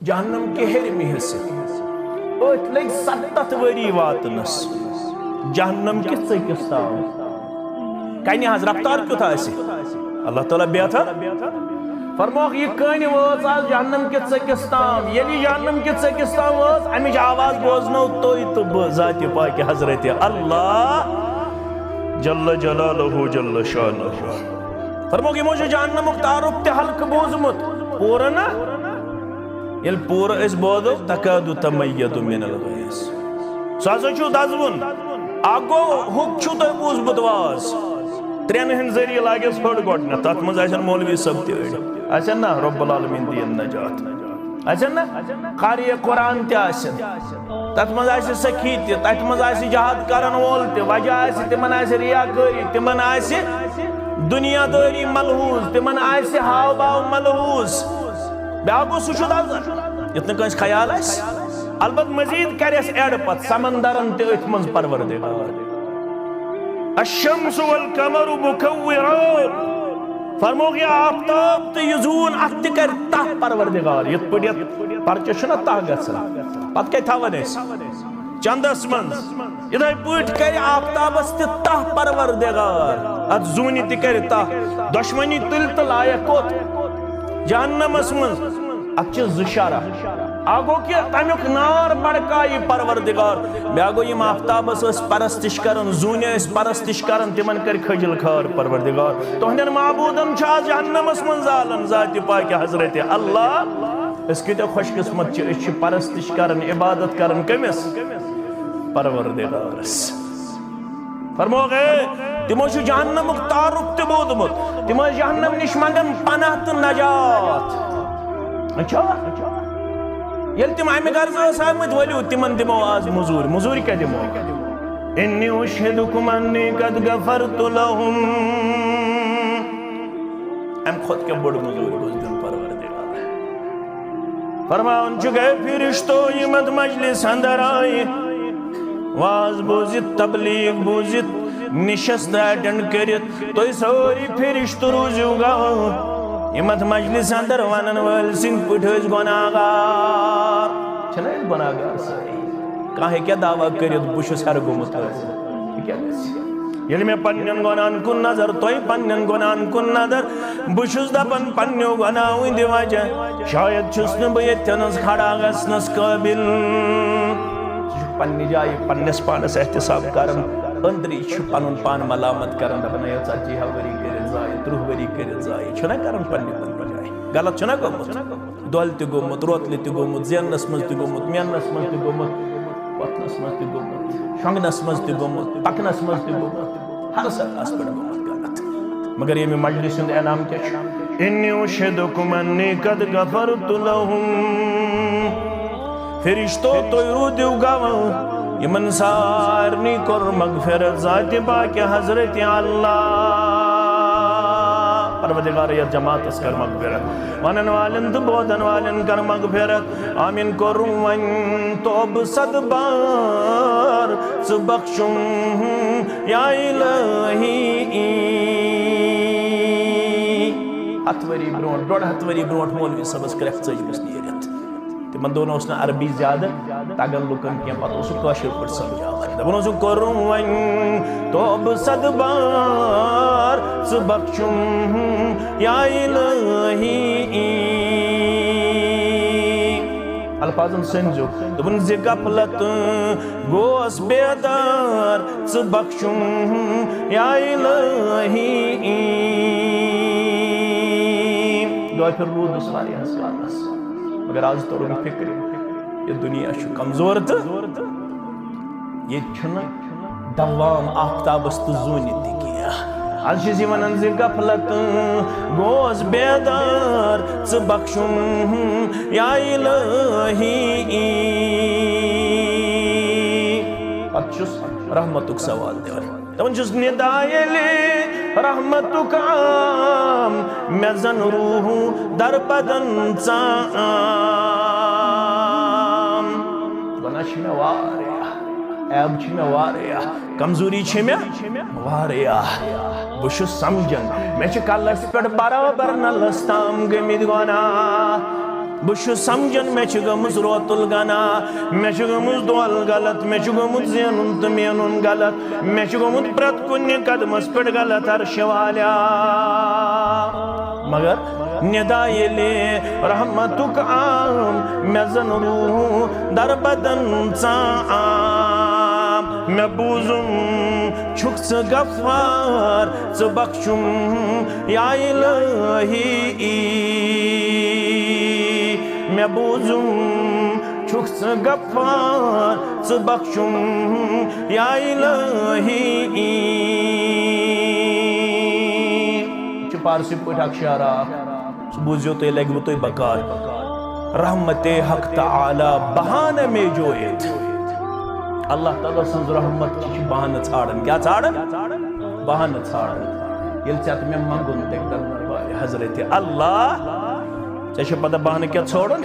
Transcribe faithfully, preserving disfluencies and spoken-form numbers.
جہنم کہِ ہیٚرمہِ حصہٕ۔ أتھۍ لٔگۍ ستتھ ؤری واتنس۔ جہنم کہِ ژٔکِس تام۔ کنہِ حظ رفتار کیُتھ آسہِ؟ اللہ تعالیٰ بیتھا۔ فرموکھ، یہِ کٔنۍ وٲژ آز جہنم کہِ ژٔکِس تام۔ ییٚلہِ یہِ جہنم کہِ ژٔکِس تام وٲژ، امِچ آواز بوزنو تُہۍ تہٕ بہٕ ذاتِ پاکہِ حضرت اللہ جل جلالہ جل شانہ۔ فرموکھ، یِمو چھُ جہنمُک تعارف تہِ ہلکہٕ بوٗزمُت، پوٗرٕ نہ۔ ییٚلہِ پوٗرٕ أسۍ بوزو، تکاد تمیز من الغیظ۔ سُہ ہسا چھُ دزوُن۔ اکھ گوٚو، ہُتھ چھُو تۄہہِ بوٗزمُت واز، ترٛٮ۪ن ہٕنٛدۍ ذٔریعہٕ لاگٮ۪س ہٕڑ گۄڈٕنٮ۪تھ، تَتھ منٛز آسن مولوی صٲب تہِ أڑۍ۔ آسن نا؟ رب العالمین دِیِن نجات۔ آسن نا؟ قاری قرآن تہِ آسن۔ تَتھ منٛز آسہِ سخی تہِ، تَتھ منٛز آسہِ جہاد کرن وول تہِ، وجہ آسہِ تِمن آسہِ ریاکٲری، تِمن آسہِ دُنیا دٲری ملحوظ، تِمن آسہِ ہاو باو ملحوظ۔ بیٛاکھ گوٚو، سُہ چھُ دزان، یُتھ نہٕ کٲنٛسہِ خیال آسہِ۔ البتہ مزید کرٮ۪س add پتہٕ، سمندرن تہِ أتھۍ منٛز پروردگار۔ الشمس والقمر مکورات۔ فرموکھ، یہِ آفتاب تہٕ یہِ زوٗن، اتھ تہِ کرِ تاہ پروردگار۔ یِتھ پٲٹھۍ یتھ پرچس چھُنہ تاہ گژھان، پتہٕ کتہِ تھاوان أسۍ؟ چندس منٛز۔ یِتھے پٲٹھۍ کرِ آفتابس تہِ تاہ پروردگار، اتھ زوٗنہِ تہِ کرِ تاہ۔ دۄشوٕنی تُلہِ تہٕ لایکھ کوٚت؟ جہنمس منٛز۔ اتھ چھِ زٕ شرح۔ اکھ گوٚو کہِ تمیُک نار بڑکایہِ پروردگار، بیٛاکھ گوٚو یِم آفتابس ٲسۍ پرستش کران، زوٗنہِ ٲسۍ پرستش کران، تِمن کرِ کھجل کھار پروردگار۔ تُہنٛدٮ۪ن معبوٗدن چھُ آز جہنمس منٛز زالان ذاتِ پاکہِ حضرت اللہ۔ أسۍ کۭتیٛاہ خۄش قسمت چھِ، أسۍ چھِ پرستش کران، عبادت کران کٔمِس؟ پروردگارس۔ فرموکھ، ہے، تِمو چھُ جہنمُک تعارف تہِ بوٗزمُت، تِم ٲسۍ جہنم نِش منٛگان پناہ تہٕ نجات۔ اچھا، ییٚلہِ تِم امہِ غرضہٕ ٲسۍ آمٕتۍ، ؤلِو تِمن دِمو آز مٔزوٗرۍ۔ مٔزوٗرۍ کیٛاہ دِمو؟ انی اشہدکم انی قد غفرت لہم۔ امہِ کھۄتہٕ کیٛاہ بٔڑ مٔزوٗرۍ گوٚژھ دیُن پروردگار؟ فرماوان چھُ، گٔے فرشتو یِم اتھ مجلس اندر آیہِ، واز بوٗزِتھ، تبلیغ بوٗزِتھ، نشست اٹینڈ کٔرِتھ، تُہۍ سٲری فرشتہٕ روٗزِو گواہ۔ یِم اتھ مجلس اندر ونن وٲلۍ سٕنٛدۍ پٲٹھۍ ٲسۍ گۄناہگار۔ چھِنہ أسۍ گۄناہگار سٲری؟ کانٛہہ ہیٚکیٛاہ دعویٰ کٔرِتھ، بہٕ چھُس ہیرٕ گوٚمُت حٲضِر؟ یہِ کیٛاہ گژھِ؟ ییٚلہِ مےٚ پننٮ۪ن گۄناہن کُن نظر، تۄہہِ پننٮ۪ن گۄناہن کُن نظر، بہٕ چھُس دپان پننیو گۄناہو ہٕنٛدِ وجہ شاید چھُس نہٕ بہٕ ییٚتھٮ۪نس کھڑا گژھنس قٲبِل۔ ژٕ چھُکھ پننہِ جایہِ پننِس پانس احتساب کران، أنٛدری چھُ پنُن پان ملامت کران، دپان، ہے، ژتجی ہا ؤری کٔرِتھ ضایع، ترٕٛہ ؤری کٔرِتھ ضایع، چھُنہ کران پننہِ پننہِ جایہِ؟ غلط چھُنہ گوٚمُت؟ دۄلہِ تہِ گوٚمُت، روتلہِ تہِ گوٚمُت، زیننس منٛز تہِ گوٚمُت، میننس منٛز تہِ گوٚمُت، وۄتھنس منٛز تہِ گوٚمُت، شۄنٛگنس منٛز تہِ گوٚمُت، پکنس منٛز تہِ گوٚمُت، ہر سطحس پٮ۪ٹھ گوٚمُت غلط۔ مگر ییٚمہِ مجلسہِ ہُنٛد انعام کیٛاہ چھُ؟ انی اشہدکم انی قد غفرت لہم۔ فرشتو، تُہۍ روٗدِو گواہ، یِمن سارنٕے کوٚر مغفرت ذاتِ پاکہِ حضرت اللہ۔ پروردگار، یتھ جماعتس کر مغفرت، ونن والٮ۪ن تہٕ بوزن والٮ۪ن کر مغفرت۔ آمین کرو وۄنۍ توبہٕ صد بار، ژٕ بخشُم یا الہی۔ ہتھ ؤری برونٛٹھ، ڈۄڈ ہتھ ؤری برونٛٹھ مولوی صٲبس کرٛٮ۪کھ ژٔجمٕژ نیٖرِتھ۔ تِمن دۄہن اوس نہٕ عربی زیادٕ تگان لُکن کینٛہہ، پتہٕ اوسُکھ کٲشِر پٲٹھۍ سمجھاوان۔ دپان اوسُکھ، کوٚرُم وۄنۍ توبہٕ صد بار، ژٕ بخشُم یا الہی۔ الفاظن سٔنزیو، دوٚپُن زِ غفلت گوس بیدار، ژٕ بخشُم یا الہی۔ دۄیہِ پھِرِ روٗدُس واریاہس کالس، مگر از توٚرُم فِکرِ، یہِ دُنیا چھُ کمزور تہٕ ییٚتہِ چھُنہٕ دوام آفتابس تہٕ زوٗنہِ تہِ کینٛہہ۔ از چھِ یہِ ونان زِ غفلت گوس بیدار، ژٕ بخشُم یا الہی۔ پتہٕ چھُس رحمتُک سوال دِوان۔ دپان چھُس، ندا ییٚلہِ رحمتُک عام، مےٚ زن روٗح در بدن ژام۔ گۄناہ چھِ مےٚ واریاہ، عیب چھِ مےٚ واریاہ، کمزوری چھِ مےٚ واریاہ۔ بہٕ چھُس سمجھان، مےٚ چھِ کلس پٮ۪ٹھ برابر نلس تام گٔمٕتۍ گۄناہ۔ بہٕ چھُس سمجھان، مےٚ چھِ گٔمٕژ روتُل گناہ، مےٚ چھِ گٔمٕژ دۄل غلط، مےٚ چھُ گوٚمُت زینُن تہٕ مینُن غلط، مےٚ چھُ گوٚمُت پرٛٮ۪تھ کُنہِ قدمس پٮ۪ٹھ غلط، عرشہِ والیا۔ مگر ندا ییٚلہِ رحمتُک عام، مےٚ زن روح در بدن ژاں عام۔ مےٚ بوٗزُم چھُکھ ژٕ غفار، ژٕ بخشُم یا الہی۔ مےٚ بوٗزُم چھُکھ ژٕ غفار، ژٕ بخشُم یا الہی۔ چھُ پارسی پٲٹھۍ اکھ شعرا اکھ، سُہ بوٗزِو تُہۍ، لگِوٕ تُہۍ بکار۔ رحمت حق تعالی بہانہ میں جو ایت۔ اللہ تعالیٰ سٕنٛز رحمت تہِ چھِ بہانہٕ ژھانڈان۔ کیٛاہ ژھانڈان؟ بہانہٕ ژھانڈان۔ ییٚلہِ ژےٚ تہٕ مےٚ منٛگُن تَمہِ دۄہ حضرت اللہ، ژےٚ چھےٚ پتہ بہانہٕ کیٛاہ ژھانڈان؟